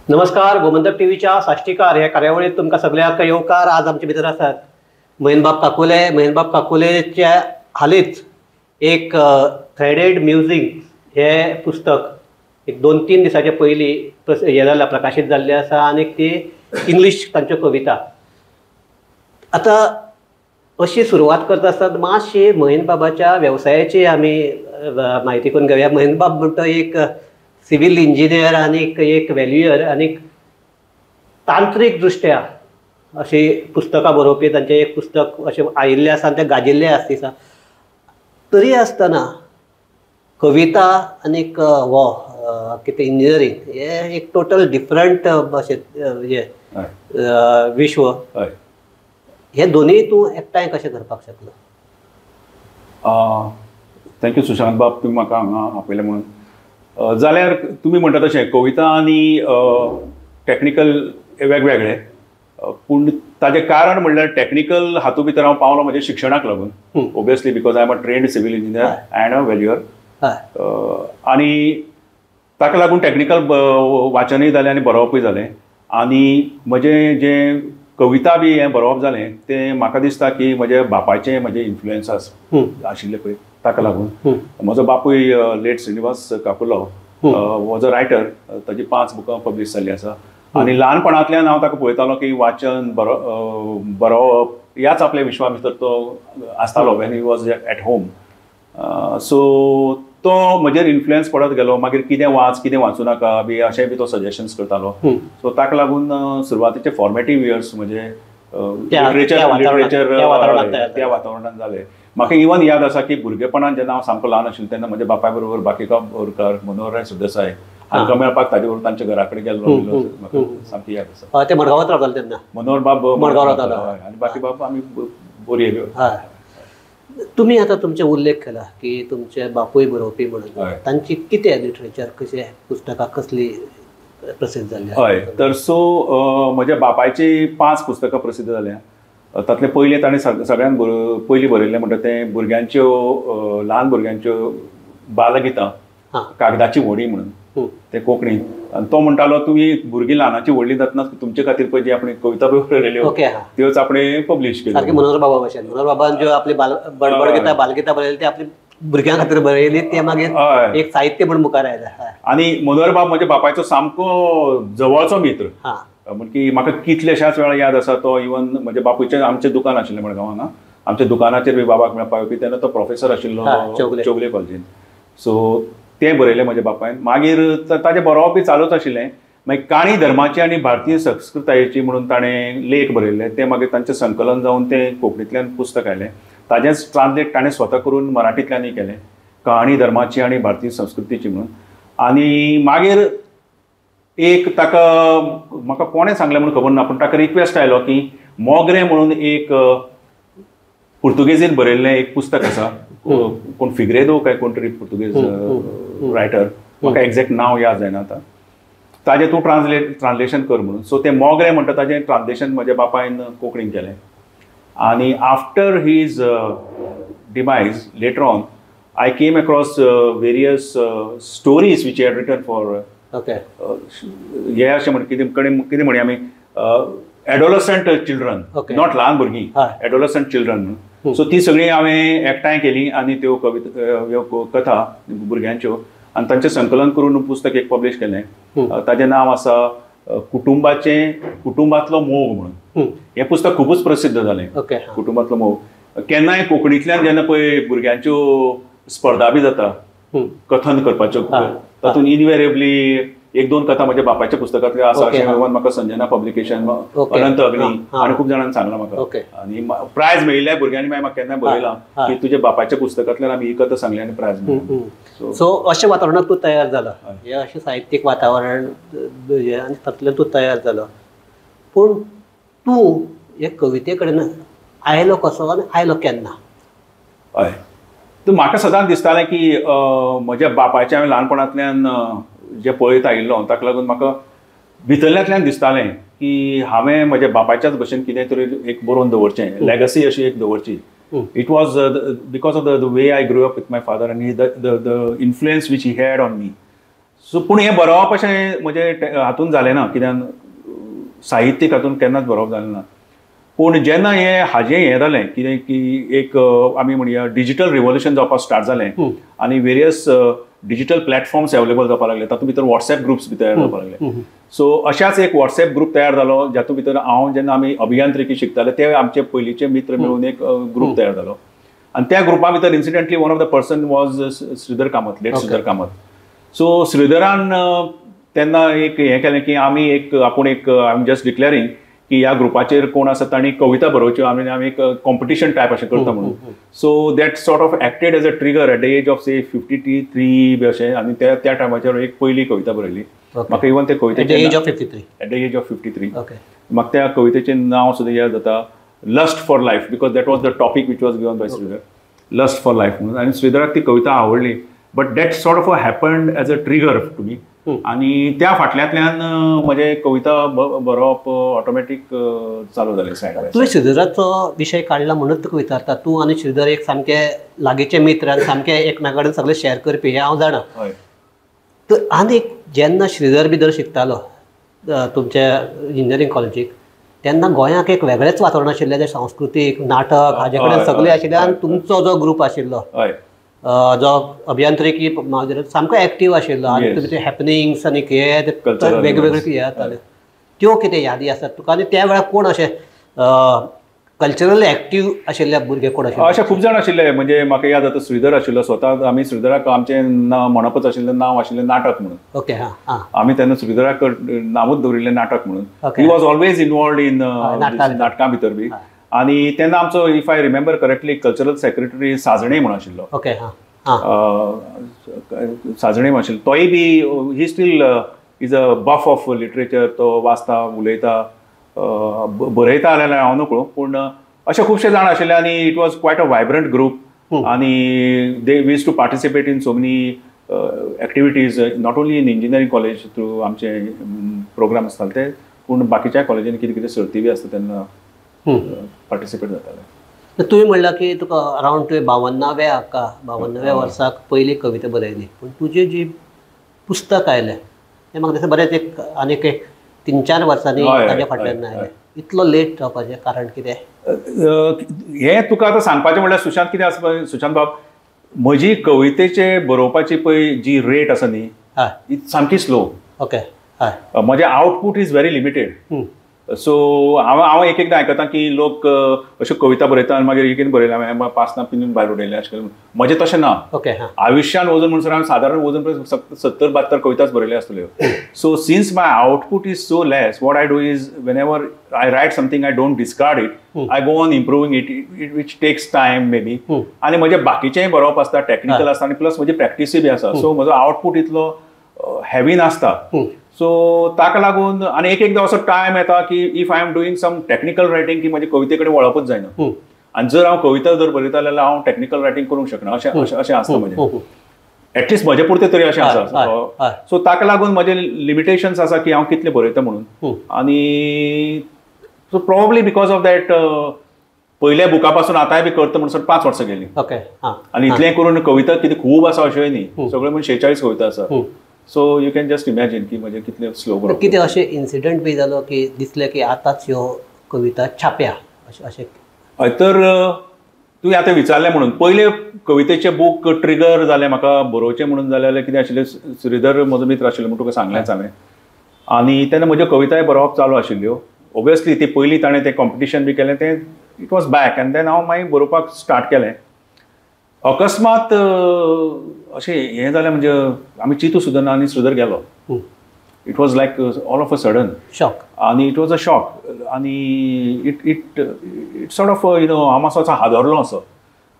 नमस्कार, गोमंतक टीव्हीच्या साश्टीकार ह्या कार्यावळीत तुमकां सगळ्यांक येवकार. आज आमचे भितर आसात महेंदबाब काकुले. महेंदबाब काकुलेच्या हालींच एक थ्रेडेड म्युजीक हे पुस्तक एक 2-3 दिसाचे पयलीं हें जालां, प्रकाशीत जाल्लें आसा आनी ती इंग्लीश तांच्यो कविता. आतां अशी सुरवात करता आसतना मातशी महेंदबाबाच्या वेवसायाची आमी म्हायती करून घेवया. महेंदबाब म्हणटा एक सिव्हील इंजिनियर आनी एक व्हॅल्युयर आनी तांत्रीक दृश्ट्या अशी पुस्तकां बरोवपी. तांचें एक पुस्तक अशें आयिल्लें आसा आनी तें गाजिल्लें आसा दिसा. तरी आसतना कविता आनीक हो कितें इंजिनियरींग हें एक टोटल डिफरंट अशें हें विश्व, हे दोनूय तूं एकठांय कशें करपाक शकलो? Thank you Sushant बाब, तुमी म्हाका हांगा आपयलें म्हणून. जाल्यार तुमी म्हणटा तशें कविता आनी टॅक्निकल हे वेगवेगळे, पूण ताजें कारण म्हणल्यार टॅक्निकल हातूंत भितर हांव पावलो म्हज्या शिक्षणाक लागून. Obviously because I am a trained civil engineer and a valuer, आनी ताका लागून टॅक्निकल वाचनूय जालें आनी बरोवपूय जालें. आनी म्हजें जें कविता बी हें बरोवप जालें तें म्हाका दिसता की म्हज्या बापायचें म्हजें इन्फ्लुयन्स आशिल्लें पळय, ताका लागून. म्हजो बापूय late Srinivas Kakulo was a writer, ताजी 5 बुकां पब्लीश जाल्लीं आसा. आनी ल्हानपणांतल्यान हांव ताका पळयतालो की वाचन बरोवप ह्याच आपल्या विश्वा भितर तो आसतालो when he was at home. So तो म्हजेर इन्फ्लुयन्स पडत गेलो. मागीर कितें वाच कितें वाचूं नाका बी अशें बी तो सजेशन्स करतालो. सो ताका लागून सुरवातीचे फॉर्मेटीव इयर्स म्हजे लिटरेचर त्या वातावरणांत जाले. म्हाका इवन याद आसा की भुरगेपणान जेन्ना हांव सामको ल्हान आशिल्लो तेन्ना म्हज्या बापाय बरोबर बाकीबाब बोरकार, मनोहरराय सरदेसाय हांकां मेळपाक ताजे बरोबर तांच्या घरा कडेन गेल्लो, म्हाका सामकी याद आसा. ते मडगांवांत रावताले तेन्ना? मनोहर बाब मडगांव रावतालो आनी बाकीबाब आमी बोरये. तुमी आतां तुमचे उल्लेख केला की तुमचे बापूय बरोवपी म्हणून, तांची कितें लिटरेचर कशें पुस्तकां कसली प्रसिद्ध जाली? हय, तर सो म्हज्या बापायची 5 पुस्तकां प्रसिद्ध जाल्या. तातलें पयलें ताणें सगळ्यांत पयलीं बरयल्लें म्हणटा तें भुरग्यांच्यो, ल्हान भुरग्यांच्यो बालगितां, कागदाची व्हडी म्हणून, तें कोंकणी. आनी तो म्हणटालो तुमी भुरगीं ल्हानाची व्हडलीं जातना तुमचे खातीर पळय जी आपणे कविता बरयल्यो त्योच आपणे पब्लीश केल्यो. सारकें मनोहर बाबा भशेन, मनोहर बाबान ज्यो आपली बडबडगितां बालगितां बरयली ती आपली भुरग्यां खातीर बरयली, ते मागीर एक साहित्य म्हूण मुखार आयलें. आनी मनोहर बाब म्हज्या बापायचो सामको जवळचो मित्र, म्हण की म्हाका कितल्याशाच वेळार याद आसा तो इवन म्हज्या बापूयचें आमचें दुकान आशिल्लें मडगांव हांगा, आमच्या दुकानाचेर बी बाबाक मेळपाक येवपी. तेन्ना तो प्रोफेसर आशिल्लो चौगले कॉलेजीन. सो तें बरयलें म्हज्या बापायन. मागीर ताजें बरोवप बी चालूच आशिल्लें. मागीर काणी धर्माची आनी भारतीय संस्कृतायेची म्हणून ताणें लेख बरयल्ले, तें मागीर तांचें संकलन जावन तें कोंकणींतल्यान पुस्तक आयलें. ताजेंच ट्रान्सलेट ताणें स्वता करून मराठींतल्यानूय केलें, कहाणी धर्माची आनी भारतीय संस्कृतीची म्हणून. आनी मागीर एक ताका म्हाका कोणें सांगलें म्हणून खबर ना, पूण ताका रिक्वेस्ट आयलो की मोगरे म्हणून एक पुर्तुगेजीन बरयल्लें एक पुस्तक आसा, कोण फिग्रेदो काय कोण तरी पुर्तुगेज रायटर, म्हाका एग्जॅक्ट नांव याद जायना आतां, ताजें तूं ट्रान्सलेशन कर म्हणून. सो तें मोगरे म्हणटा ताजें ट्रान्सलेशन म्हज्या बापायन कोंकणीन केलें. आनी after his demise later on I came across various stories which had written for हे अशें म्हण कितें कडेन कितें म्हणया आमी एडोलसंट चिल्ड्रन, not ल्हान भुरगीं, एडोलसंट चिल्ड्रन म्हणून. सो ती सगळीं हांवें एकठांय केली आनी त्यो कविता ह्यो कथा भुरग्यांच्यो आनी तांचें संकलन करून पुस्तक एक पब्लीश केलें. ताजें नांव आसा कुटुंबाचें कुटुंबांतलो मोग म्हणून. हें पुस्तक खुबूच प्रसिद्ध जालें, कुटुंबांतलो मोग. केन्नाय कोंकणींतल्यान जेन्ना पळय भुरग्यांच्यो स्पर्धा बी जाता कथन करपाच्यो, तातूंत इनवेरेबली 1-2 कथा म्हज्या बापायच्या पुस्तकांतल्यो आसा अशें इवन म्हाका संजना पब्लिकेशन, अनंत अग्नी आनी खूब जाणांनी सांगलां म्हाका. आनी प्रायज मेळिल्ल्या भुरग्यांनी मागीर म्हाका केन्ना बरयलां की तुज्या बापायच्या पुस्तकांतल्यान आमी ही कथा सांगली आनी प्रायज मेळ्ळी. सो अशें वातावरणांत तूं तयार जालो, हें अशें साहित्यीक वातावरण आनी तातूंतल्यान तूं तयार जालो. पूण तूं हे कविते कडेन आयलो कसो आनी आयलो केन्ना? हय, तर म्हाका सदांच दिसतालें की म्हज्या बापायच्या हांवें ल्हानपणांतल्यान जें पळयत आयिल्लो ताका लागून म्हाका भितरल्यांतल्यान दिसतालें की हांवें म्हज्या बापायच्याच भशेन कितें तरी एक बरोवन दवरचें, लेगसी अशी एक दवरची. It was because of the way I grew up with my father आनी the influence which he had on me. So पूण हें बरोवप अशें म्हजें हातून जालें ना, कित्याक साहित्यीक हातून केन्नाच बरोवप जालें ना. पूण जेन्ना हें हाजें हें जालें कितें की एक आमी म्हणया डिजिटल रिवॉल्युशन जावपाक स्टार्ट जालें आनी वेरियस डिजिटल प्लॅटफॉर्म्स अवेलेबल जावपाक लागले, तातूंत भितर वॉट्सएप ग्रुप्स बी तयार जावपाक लागले. सो अशाच एक वॉट्सएप ग्रुप तयार जालो जातूंत भितर हांव जेन्ना आमी अभियांत्रिकी शिकताले ते आमचे पयलींचे मित्र मेळून एक ग्रुप तयार जालो आनी त्या ग्रुपा भितर incidentally one of the person was Shridhar Kamat, late Shridhar Kamat. So श्रीधरान तेन्ना एक हें केलें की आमी एक आपूण एक I am just declaring की ह्या ग्रुपाचेर कोण आसा तांणी कविता बरोवच्यो, आमी आमी एक कॉम्पिटिशन टायप अशें करता म्हणून. So that sort of acted as a trigger at the age of say 53 बी अशें, आनी त्या त्या टायमाचेर एक पयली कविता बरयली. म्हाका इवन ते कवितेचें at the age of 53 म्हाका त्या कवितेचें नांव सुद्दां याद जाता, lust for life, because that was the topic which was given by Shridhar, lust for life म्हणून. आनी श्रीधराक ती कविता आवडली, but that sort of happened as a trigger to me. आनी त्या फाटल्यांतल्यान म्हजें कविता बरोवप ऑटोमॅटीक चालू जालें सायड बाय. तुवें श्रीधराचो विशय काडला म्हणून तुका विचारता, तूं आनी श्रीधर एक सामके लागींचे मित्र आनी सामके एकमेका कडेन सगळें शेअर करपी हें हांव जाणा. तर आनी जेन्ना श्रीधर बी जर शिकतालो तुमच्या इंजिनियरींग कॉलेजीक तेन्ना गोंयाक एक वेगळेंच वातावरण आशिल्लें, जें सांस्कृतीक नाटक हाजे कडेन सगळें आशिल्लें आनी तुमचो जो ग्रूप आशिल्लो जो अभियांत्रिकी सामको एक्टीव आशिल्लो आनी तुमी ते हॅपनिंग्स आनी हे वेगवेगळे हे जाताले, त्यो कितें यादी आसात तुका? आनी त्या वेळार कोण अशें कल्चरल एक्टीव आशिल्ले भुरगे कोण आशिल्ले? अशे खूब जाण आशिल्ले. म्हणजे म्हाका याद जाता श्रीधर आशिल्लो स्वता, आमी श्रीधराक आमचें नांव म्हणपच आशिल्लें, नांव आशिल्लें नाटक म्हणून. ओके, हां हां, आमी तेन्ना श्रीधराक नांवूच दवरिल्लें नाटक म्हणून. He was always involved in नाटकां भितर बी. आनी तेन्ना आमचो if I remember correctly cultural secretary Sajne म्हणून आशिल्लो. ओके, हां, साजणे म्हणून आशिल्लो, तोय बी he still is a buff of literature. तो वाचता, उलयता, बरयता जाल्यार हांव नकळो, पूण अशे खुबशे जाण आशिल्ले आनी it was quite a vibrant group. आनी they used to participate in so many activities, not only in engineering college through आमचे प्रोग्राम आसताले ते, पूण बाकीच्या कॉलेजीन कितें कितें सर्ती बी आसता तेन्ना पार्टिसिपेट जाताले. तुवें म्हणलां की तुका अरावंड तुवें 52व्या वर्साक पयली कविता बरयली, पूण तुजें जी पुस्तक आयलें तें म्हाका दिसता बरेंच एक आनीक एक 3-4 वर्सांनी ताज्या फाटल्यान आयलें. इतलो लेट जावपाचें कारण कितें? हें तुका आतां सांगपाचें म्हणल्यार सुशांत कितें आसा, सुशांत बाब, म्हजी कवितेचे बरोवपाची पळय जी रेट आसा न्ही ती सामकी स्लो. ओके, हय, म्हजें output is very limited. So हांव हांव एक एकदां आयकता की लोक अश्यो कविता बरयता आनी मागीर एक बरयला मागीर पासना पिनून भायर उडयलें अशें करून. म्हजें तशें ना. ओके, आयुश्यान वजून म्हणसर हांवें सादारण वजून 70-72 कविताच बरयल्यो आसतल्यो. So since my output is so less, what I do is whenever I write something I don't discard it, I go on improving it, which takes time maybe. आनी म्हजें बाकीचेंय बरोवप आसता, टॅक्निकल आसता आनी प्लस म्हजी प्रॅक्टिसूय बी आसा. सो म्हजो output इतलो हेवी नासता. सो ताका लागून आनी एक एकदां असो टायम येता की if I am doing some technical writing की म्हजे कविते कडेन वळपूच जायना, आनी जर हांव कविता जर बरयता जाल्यार हांव टॅक्निकल रायटींग करूंक शकना, अशें अशें आसता म्हजें, एटलिस्ट म्हजे पुरतें तरी अशें आसा. सो ताका लागून म्हजे लिमिटेशन्स आसा की हांव कितलें बरयता म्हणून. आनी so probably because of that पयल्या बुका पासून आतांय बी करता म्हणसर 5 वर्सां गेलीं. आनी इतलें करून कविता कितें खूब आसा अशेंय न्ही, सगळें म्हणून 46 कविता आसा. So you can just imagine की म्हजें कितलें स्लो बरोवप. कितें अशें इन्सिडंट बी जालो की दिसलें की आतांच ह्यो कविता छाप्या अशें? हय, तर तुवें आतां विचारलें म्हणून पयले कवितेचें बूक ट्रिगर जालें म्हाका बरोवचें म्हणून जालें कितें आशिल्लें, श्रीधर म्हजो मित्र आशिल्लो म्हूण तुका सांगलेंच हांवें. आनी तेन्ना म्हज्यो कविताय बरोवप चालू आशिल्ल्यो. ओबियसली ती पयलीं ताणें तें कॉम्पिटिशन बी केलें तें it was back, आनी देन हांव मागीर बरोवपाक स्टार्ट केलें. अकस्मात अशें हें जालें म्हणजे आमी चिंतू सुद्दां ना आनी श्रीधर गेलो. It was like all of a sudden shock, आनी it was a shock. आनी it it it sort of you know हांव मातसो असो हादरलो असो.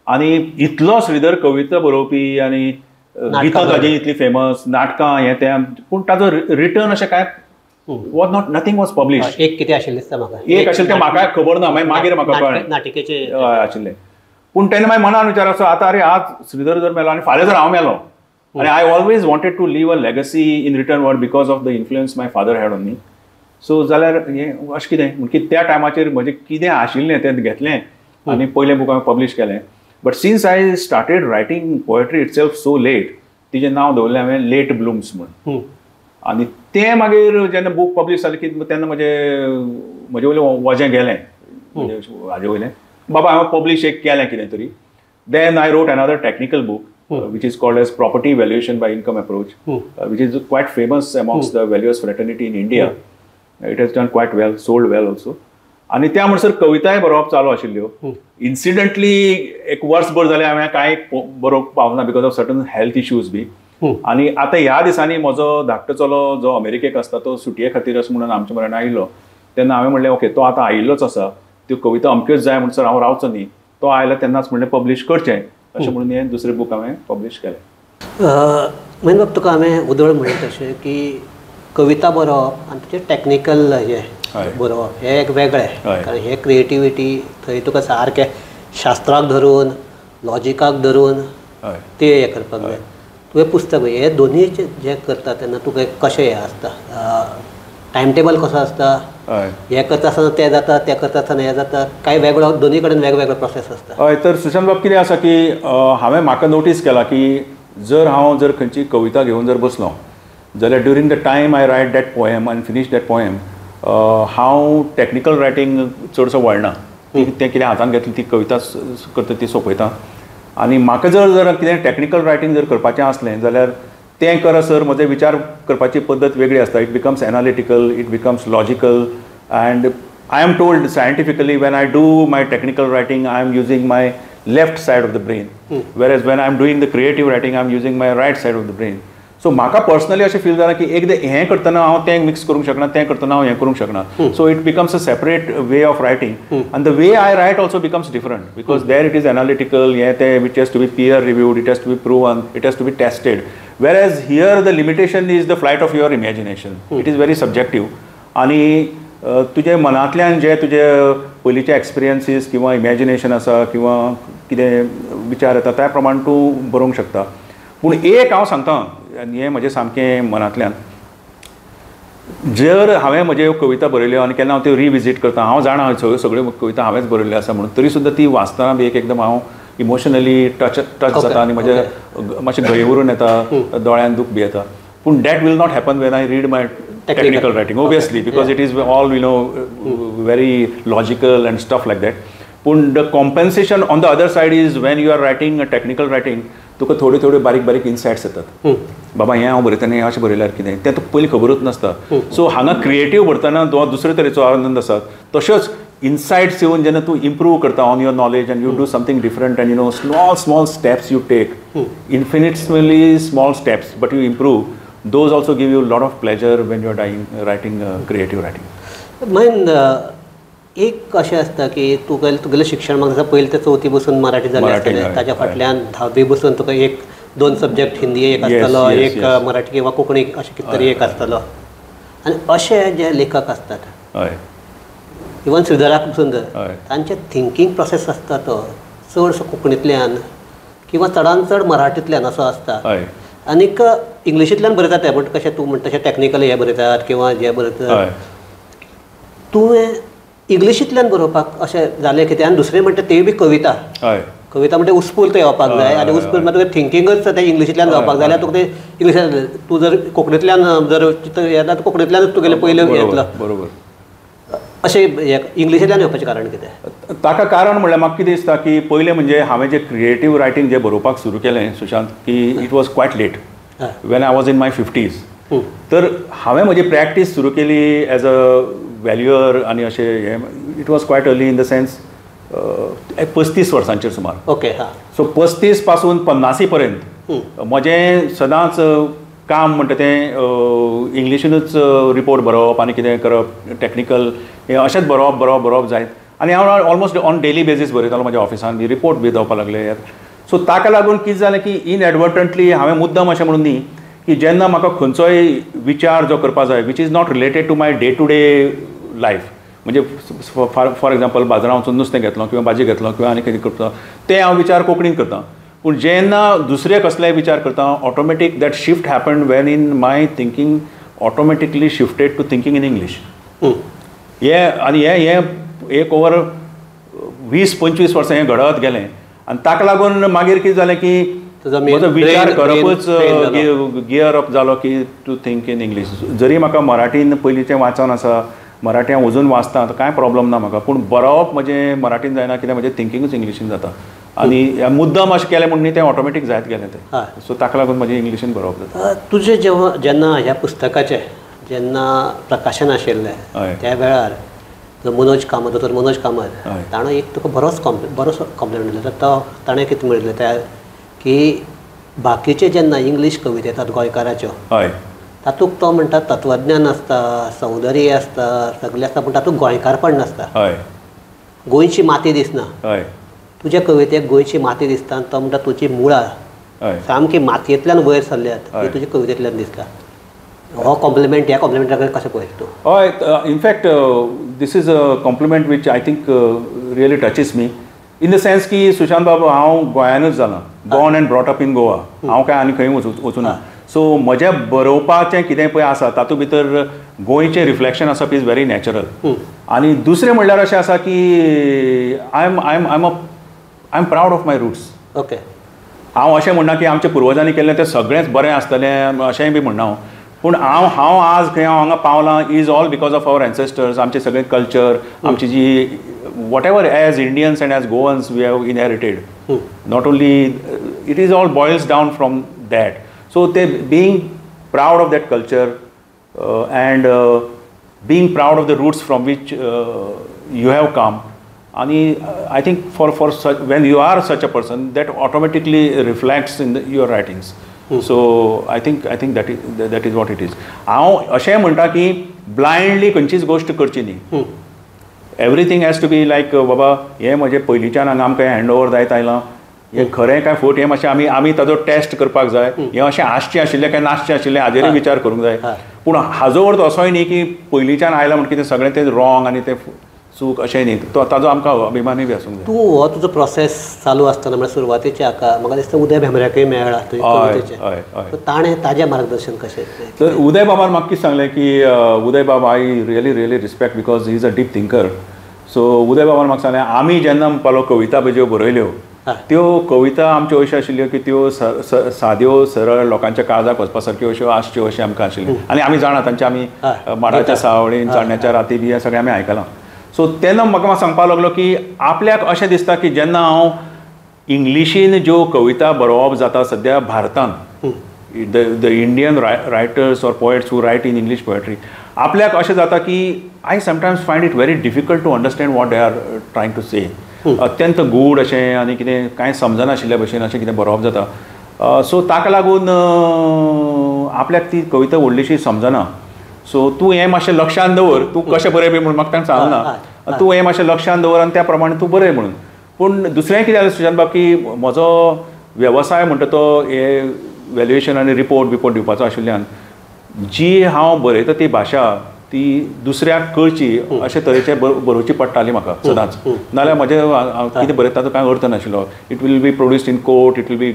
आनी इतलो श्रीधर कविता बरोवपी आनी गितां ताजी इतली फेमस, नाटकां हें तें, पूण ताजो रिटर्न अशें कांय was not, nothing was publish. एक कितें आशिल्लें दिसता म्हाका, एक आशिल्लें तें म्हाका खबर ना, मागीर मागीर म्हाका कळ्ळें नाटिकेचें आशिल्लें. पूण तेन्ना मागीर मनान विचार असो आतां अरे आज श्रीधर जर मेलो आनी फाल्यां जर हांव मेलो, आनी I always wanted to leave a legacy in return word because of the influence my father had on me. So जाल्यार हें अशें कितें म्हणजे त्या टायमाचेर म्हजें कितें आशिल्लें तें घेतलें आनी पयलें बूक हांवें पब्लीश केलें. But since I started writing poetry itself so late, तिजें नांव दवरलें हांवें लेट ब्लूम्स म्हूण. आनी तें मागीर जेन्ना बूक पब्लीश जालें की तेन्ना म्हजे म्हजे वयलें वजें गेलें हाजे वयलें, बाबा हांवें पब्लीश एक केलें कितें तरी. Then I wrote another technical book which is called as Property Valuation by Income Approach, which is quite famous amongst the valuers fraternity in India. It has done quite well, sold well also. आनी त्या म्हणसर कविताय बरोवप चालू आशिल्ल्यो. इन्सिडंटली एक वर्सभर जालें हांवें कांय बरोवंक पावना because of certain health issues बी. आनी आतां ह्या दिसांनी म्हजो धाकटो चलो जो अमेरिकेक आसता तो सुटये खातीर अशें म्हणून आमच्या म्हऱ्यान आयिल्लो, तेन्ना हांवें म्हणलें ओके तो आतां आयिल्लोच आसा, त्यो कविता अमक्योच जाय म्हणसर हांव रावचो न्ही, तो आयला तेन्नाच म्हणलें पब्लीश करचें अशें म्हणून हें दुसरें बूक हांवें पब्लीश केलें. महेंद्रबाब, तुका हांवें उदळ म्हणलें तशें की कविता बरोवप आनी तुजें टॅक्निकल हें बरोवप हें एक वेगळें, कारण हें क्रिएटिविटी थंय तुका सारकें शास्त्राक धरून लॉजिकाक धरून तें हें करपाक जाय. तुवें पुस्तक हे दोनूय जें करता तेन्ना तुका कशें हें आसता, टायम टेबल कसो आसता, हें करता आसतना तें जाता, तें करता आसतना हें जाता, कांय वेगळो दोनूय कडेन वेगवेगळो प्रोसेस आसता? हय, तर सुशांत बाब कितें आसा की हांवें म्हाका नोटीस केला की जर हांव जर खंयची कविता घेवन जर बसलो जाल्यार during the time I write that poem आनी फिनीश that poem हांव टॅक्निकल रायटींग चडसो वळना, तें कितें हातान घेतली ती कविता करता ती सोंपयता. आनी म्हाका जर जर कितें टॅक्निकल रायटींग जर करपाचें आसलें जाल्यार तें करसर म्हजे विचार करपाची पद्दत वेगळी आसता. It becomes analytical, it becomes logical, and I am told scientifically when I do my technical writing I am using my left side of the brain, whereas when I am doing the creative writing I am using my right side of the brain. So म्हाका personally अशें feel जालां की एकदां हें करतना हांव तें mix करूंक शकना, तें करतना हांव हें करूंक शकना. So it becomes a separate way of writing and the way I write also becomes different because there it is analytical, हें तें which has to be peer reviewed, it has to be proven, it has to be tested. Whereas here the limitation is the flight of your imagination. It is very subjective. आनी तुजे मनांतल्यान जे तुजे पयलींचे experiences किंवा imagination आसा किंवा कितें विचार येता त्या प्रमाण तूं बरोवंक शकता. पूण एक हांव सांगता आनी हें म्हजें सामकें मनांतल्यान, जर हांवें म्हज्यो कविता बरयल्यो आनी केन्ना हांव त्यो रिविजीट करता, हांव जाणा सगळ्यो सगळ्यो कविता हांवेंच बरयल्ल्यो आसा म्हणून, तरी सुद्दां ती वाचतना बी एक एकदम हांव इमोशनली टच जाता आनी म्हजें मातशें गळयेवरून येता, दोळ्यान दूख बी येता. पूण that will not happen when I read my technical writing obviously because it is all you know very logical and stuff like that. पूण the compensation on the other side is when you are writing a technical writing तुका थोड्यो थोड्यो बारीक बारीक इनसायट्स येतात, बाबा हें हांव बरयतना हें अशें बरयल्यार कितें तें तुका पयलीं खबरूच नासता. सो हांगा क्रिएटीव बरयतना दुसरे तरेचो आनंद आसा. तश्योच इनसायट्स येवन जेन्ना तूं इम्प्रूव करता on your knowledge and you do something different and you know small small steps you take, infinitesimally small steps but you improve, those also give you a lot of pleasure when you are writing creative writing. Mahendra, एक अशें आसता की तुगेलें शिक्षण म्हाका दिसता पयलीं ते चवथी बसून मराठी जालें आसतलें, ताच्या फाटल्यान धावी बसून तुका एक दोन सब्जेक्ट हिंदी एक आसतलो, एक मराठी किंवा कोंकणी अशें कितें तरी एक आसतलो. आनी अशे जे लेखक आसतात इवन श्रीधराक पसून तांचे थिंकींग प्रोसेस आसता तो चडसो कोंकणींतल्यान किंवा चडान चड मराठींतल्यान असो आसता. आनीक इंग्लिशींतल्यान बरयतात ते, बट कशें तूं म्हणटा तशें टॅक्निकल हें बरयतात किंवा जें बरयतात, तुवें इंग्लिशींतल्यान बरोवपाक अशें जालें कितें? आनी दुसरें म्हणटा तेय बी कविता, कविता म्हणटा उत्स्फूर्त येवपाक जाय आनी उत्स्फूर्त म्हणटा तुगे थिंकिंगच तें इंग्लिशींतल्यान जावपाक जाय, जाल्यार तुका तें इंग्लिशींतल्यान तूं जर कोंकणींतल्यान जर येता कोंकणींतल्यानूच तुगेलें पयलें येतलो. बरोबर. अशें इंग्लिशींतल्यान येवपाचें कारण कितें? ताका कारण म्हणल्यार म्हाका कितें दिसता की पयलें म्हणजे हांवें जें क्रिएटीव रायटींग जें बरोवपाक सुरू केलें सुशांत, की it was quite late when I was in my 50s. तर हांवें म्हजी प्रॅक्टीस सुरू केली एज अ व्हॅल्युअर आनी अशें हें, it was quite early in the sense 35 वर्सांचेर सुमार. ओके. सो 35 पासून 50 पर्यंत म्हजें सदांच काम म्हणटा तें इंग्लिशीनूच रिपोर्ट बरोवप आनी कितें करप, टॅक्निकल हें अशेंच बरोवप बरोवप बरोवप जायत. आनी हांव ऑलमोस्ट ऑन डेली बेजीस बरयतालो म्हज्या ऑफिसान बी रिपोर्ट बी जावपाक लागले. सो ताका लागून कितें जालें की इनएडवर्टंटली हांवें मुद्दम अशें म्हणून न्ही की जेन्ना म्हाका खंयचोय विचार जो करपा जाय which is not related to my day to day life, म्हणजे फॉर एग्जाम्पल बाजारांत वचून नुस्तें घेतलो किंवा भाजी घेतलो किंवा आनी कितें करता, तें हांव विचार कोंकणीन करता. पूण जेन्ना दुसरे कसलेय विचार करता automatic that shift happen when in my thinking automatically shifted to thinking in English. हें आनी हें हें एक ओवर 20-25 वर्सां हें घडत गेलें. आनी ताका लागून मागीर कितें जालें की म्हजो विचार करपच गियर अप जालो की टू थिंक इन इंग्लीश. जरी म्हाका मराठीन पयलींचें वाचन आसा, मराठी हांव अजून वाचतां, कांय प्रॉब्लम ना म्हाका, पूण बरोवप म्हजें मराठीन जायना कित्याक म्हजें थिंकिंगूच इंग्लिशीन जाता आनी मुद्दम अशें केलें म्हूण न्ही तें ऑटोमॅटीक जायत गेलें तें. सो ताका लागून म्हजें इंग्लिशीन बरोवप जाता. तुजें जेव्हा जेन्ना ह्या पुस्तकाचें जेन्ना प्रकाशन आशिल्लें त्या वेळार जो मनोज कामत, दोतोर मनोज कामत, ताणें एक तुका बरोच कॉम्प्लिमेंट दिलो. तो ताणें कितें म्हणिल्लें त्या की बाकीचे जेन्ना इंग्लीश कविता येतात गोंयकाराच्यो तातूंत तो म्हणटा तत्वज्ञान आसता, सौंदर्य आसता, सगळें आसता, पूण तातूंत गोंयकारपण नासता, गोंयची माती दिसना. तुज्या कवितेक गोंयची माती दिसता आनी तो म्हणटा तुजी मुळां सामकी मातयेंतल्यान वयर सरल्यात ती तुज्या कवितेंतल्यान दिसता. हो कॉम्प्लिमेंट, ह्या कॉम्प्लिमेंटा कडेन कशें पळयता तूं? हय, in fact this is a compliment which I think really touches me in the sense की सुशांत बाबू हांव गोंयानूच जाला, born and brought up in Goa, हांव कांय आनी खंय वचूना. सो म्हजें बरोवपाचें कितें पळय आसा तातूंत भितर गोंयचें रिफ्लेक्शन आसप is very natural. आनी दुसरें म्हणल्यार अशें आसा की I am I am I am I am proud of my roots. Okay, हांव अशें म्हणना की आमच्या पुर्वजांनी केल्लें तें सगळेंच बरें आसतलें अशेंय बी म्हणना हांव, पूण हांव हांव आज खंय हांव हांगा पावलां is all because of our ancestors. आमचें सगळें कल्चर, आमची जी whatever as Indians and as Goans we have inherited, not only it is all boils down from that. So ते being proud of that culture and being proud of the roots from which you have come, आनी I think for for such when you are such a person that automatically reflects in your writings. So I think that is what it is. हांव अशें म्हणटा की ब्लायंडली खंयचीच गोश्ट करची न्ही, everything has to be like बाबा हें म्हजें पयलींच्यान हांगा आमकां हँड ओवर जायत आयलां, हें खरें काय फट हें मातशें आमी आमी ताजो टेस्ट करपाक जाय, हें अशें आसचें आशिल्लें काय नासचें आशिल्लें हाजेरूय विचार करूंक जाय. पूण हाजो अर्थ असोय न्ही की पयलींच्यान आयलां म्हणटकीर तें सगळें तें रॉंग आनी तें चूक अशें न्ही, तो ताजो आमकां अभिमानूय बी आसूंक जाय. तूं हो तुजो प्रोसेस चालू आसतना म्हळ्यार सुरवातेचे हाका म्हाका दिसता उदय भेंब्र्याकूय मेळ्ळा तुजे कवितेचें, ताणें ताजें मार्गदर्शन कशें? तर उदय बाबान म्हाका कितें सांगलें की उदय बाब I really really respect because he is a deep thinker. So Uday बाबान म्हाका सांगलें आमी जेन्ना म्हणपालो कविता पळय ज्यो बरयल्यो त्यो कविता आमच्यो अश्यो आशिल्ल्यो की त्यो साद्यो सरळ लोकांच्या काळजाक वचपा सारक्यो अश्यो आसच्यो अशें आमकां आशिल्लें आनी आमी जाणा तांचे आमी माडाच्या सावळीन चान्न्याच्या राती बी हें सगळें आमी आयकलां. सो तेन्ना म्हाका मातसो सांगपाक लागलो की आपल्याक अशें दिसता की जेन्ना हांव इंग्लिशीन ज्यो कविता बरोवप जाता सद्या भारतान, the Indian writers or poets who write in English poetry, आपल्याक अशें जाता की I sometimes find it very difficult to understand what they are trying to say. अत्यंत गूढ अशें आनी कितें कांय समजनाशिल्ल्या भशेन अशें कितें बरोवप जाता. सो ताका लागून आपल्याक ती कविता व्हडलीशी समजना. सो तूं हें मातशें लक्षांत दवर, तूं कशें बरय बी म्हणून म्हाका ताणें सांगना, तूं हें मातशें लक्षांत दवर आनी त्या प्रमाणे तूं बरय म्हणून. पूण दुसरें कितें जालें सुशांत बाब की म्हजो वेवसाय म्हणटा तो हे वेल्युएशन आनी रिपोर्ट बिपोर्ट दिवपाचो आशिल्ल्यान जी हांव बरयता ती भाशा ती दुसऱ्याक कळची अशे तरेचें बरोवची पडटाली म्हाका सदांच, नाजाल्यार म्हजें हांव कितें बरयता तो कांय अर्थ नाशिल्लो. It will be produced in court, it will be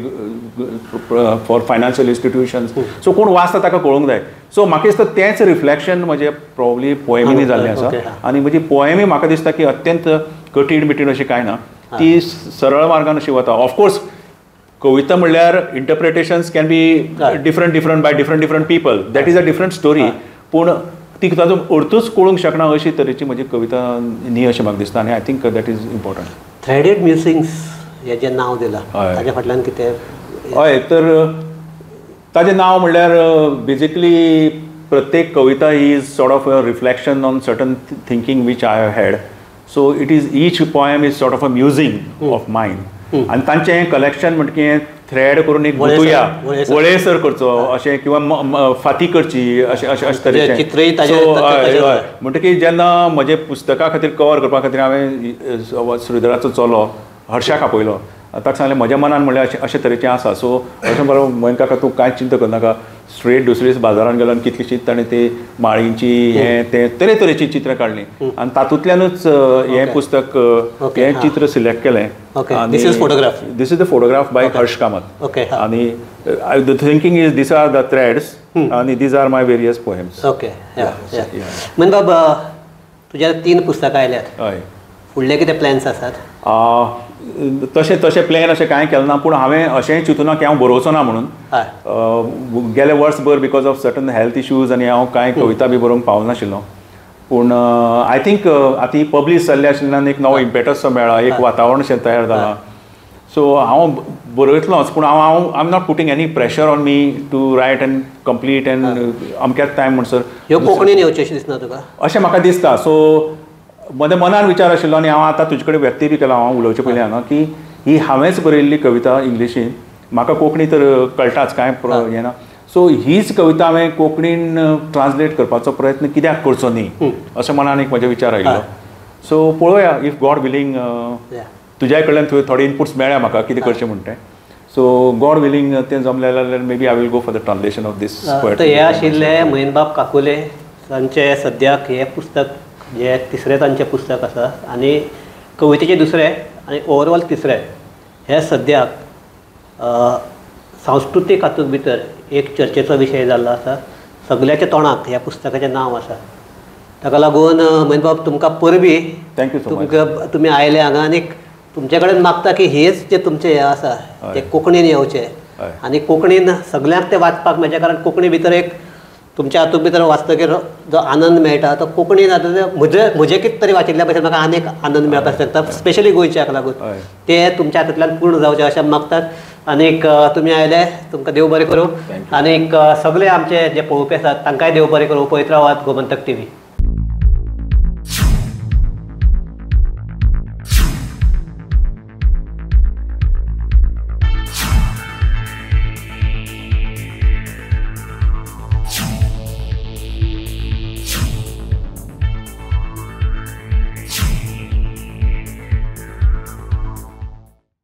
for financial institutions, so कोण वाचता ताका कळूंक जाय. सो म्हाका दिसता तेंच रिफ्लेक्शन म्हजें प्रोबब्ली पोएमीनी जाल्लें आसा आनी म्हजी पोएमी म्हाका दिसता की अत्यंत कठीण बिठीण अशी कांय ना, ती सरळ मार्गान अशी वता. ऑफकोर्स कविता म्हणल्यार interpretations can be different different by different different people, that is a different story. पूण ती ताजो अर्थूच कळूंक शकना अशी तरेची म्हजी कविता न्ही अशें म्हाका दिसता आनी I think that is important. Threaded musings हें जें नांव दिलां ताज्या फाटल्यान कितें? हय, तर ताजें नांव म्हणल्यार बेजिकली प्रत्येक कविता is sort of a reflection on certain thinking which I have had. So it is each poem is sort of a musing of mine. आनी तांचें हें कलेक्शन म्हणटकीर थ्रेड करून एक गुंतुया वळेसर करचो अशें किंवा फाती करची अशें अशें अशें तरेचें. सो हय, म्हणटकीर जेन्ना म्हजें पुस्तका खातीर कवर करपा खातीर हांवें श्रीधराचो चलो हर्षाक आपयलो, ताका सांगलें म्हज्या मनान म्हणल्यार अशें अशें तरेचें आसा. सो अशें बरो मोहन काका तूं कांय चिंता करनाका, स्ट्रेट दुसरे दीस बाजारान गेलो आनी कितलीशीच ताणें ती माळींची हें तें तरेतरेचीं चित्रां काडलीं आनी तातूंतल्यानूच हें पुस्तक हें चित्र सिलेक्ट केलें. This is photograph, this is the photograph by Harsh Kamat. आनी the thinking is these are the threads आनी these are my various poems. Okay, Mohan बाब तुज्या 3 पुस्तकां आयल्यात. हय, फुडले कितें प्लॅन्स आसात? तशें तशें प्लॅन अशें कांय केलें ना, पूण हांवें अशेंय चिंतूना की हांव बरोवचो ना म्हणून. गेले वर्सभर because of certain health issues आनी हांव कांय कविता बी बरोवंक पावनाशिल्लो, पूण I think आतां ही पब्लीश जाल्ली आशिल्ल्यान एक नवो इम्पेटस मेळ्ळा, एक वातावरण शें तयार जालां. सो हांव बरयतलोच, पूण हांव हांव I am not putting any pressure on me to write and complete and अमक्याच time म्हणसर. ह्यो कोंकणीन येवच्यो अशें दिसना तुका? अशें म्हाका दिसता. सो म्हज्या मनान विचार आशिल्लो आनी हांव आतां तुजे कडेन व्यक्ती बी केला, हांव उलोवचे पयलीं हांगा की ही हांवेंच बरयल्ली कविता इंग्लिशीन, म्हाका कोंकणी तर कळटाच, कांय हें ना. सो हीच कविता हांवें कोंकणीन ट्रान्सलेट करपाचो प्रयत्न कित्याक करचो न्ही अशें मनान एक म्हजे विचार आयिल्लो. सो पळोवया, if God willing, तुज्या कडल्यान थोडे इनपुट्स मेळ्ळ्या म्हाका कितें करचें म्हण तें. सो गॉड विलींग तें जमलें जाल्यार maybe I will go for the translation of this. तर हे आशिल्ले मयेनबाब काकुले, तांचे सद्याक हें पुस्तक जे तिसरें तांचें पुस्तक आसा आनी कवितेचें दुसरें आनी ओवरऑल तिसरें. हे सद्याक सांस्कृतीक हातूंत भितर एक चर्चेचो विशय जाल्लो आसा, सगळ्याच्या तोंडाक ह्या पुस्तकाचें नांव आसा. ताका लागून मयेनबाब तुमकां परबी, thank you so much. तुमकां तुमी आयले हांगा आनी तुमचे कडेन मागता की हेच जे तुमचें हें आसा तें कोंकणीन येवचें आनी कोंकणीन सगळ्यांक तें वाचपाक मेळचें, कारण कोंकणी भितर एक तुमच्या हातूंत भितर वाचतकीर जो आनंद मेळटा तो कोंकणीन आतां म्हजें कितें तरी वाचिल्ल्या भशेन म्हाका आनीक आनंद मेळपाक शकता, स्पेशली गोंयच्याक लागून. तें तुमच्या हातांतल्यान पूर्ण जावचें अशें मागतात. आनीक तुमी आयले, तुमकां देव बरें करूं. आनीक सगळे आमचे जे पळोवपी आसात तांकांय देव बरें करूं. पळयत रावात गोमंतक टीव्ही.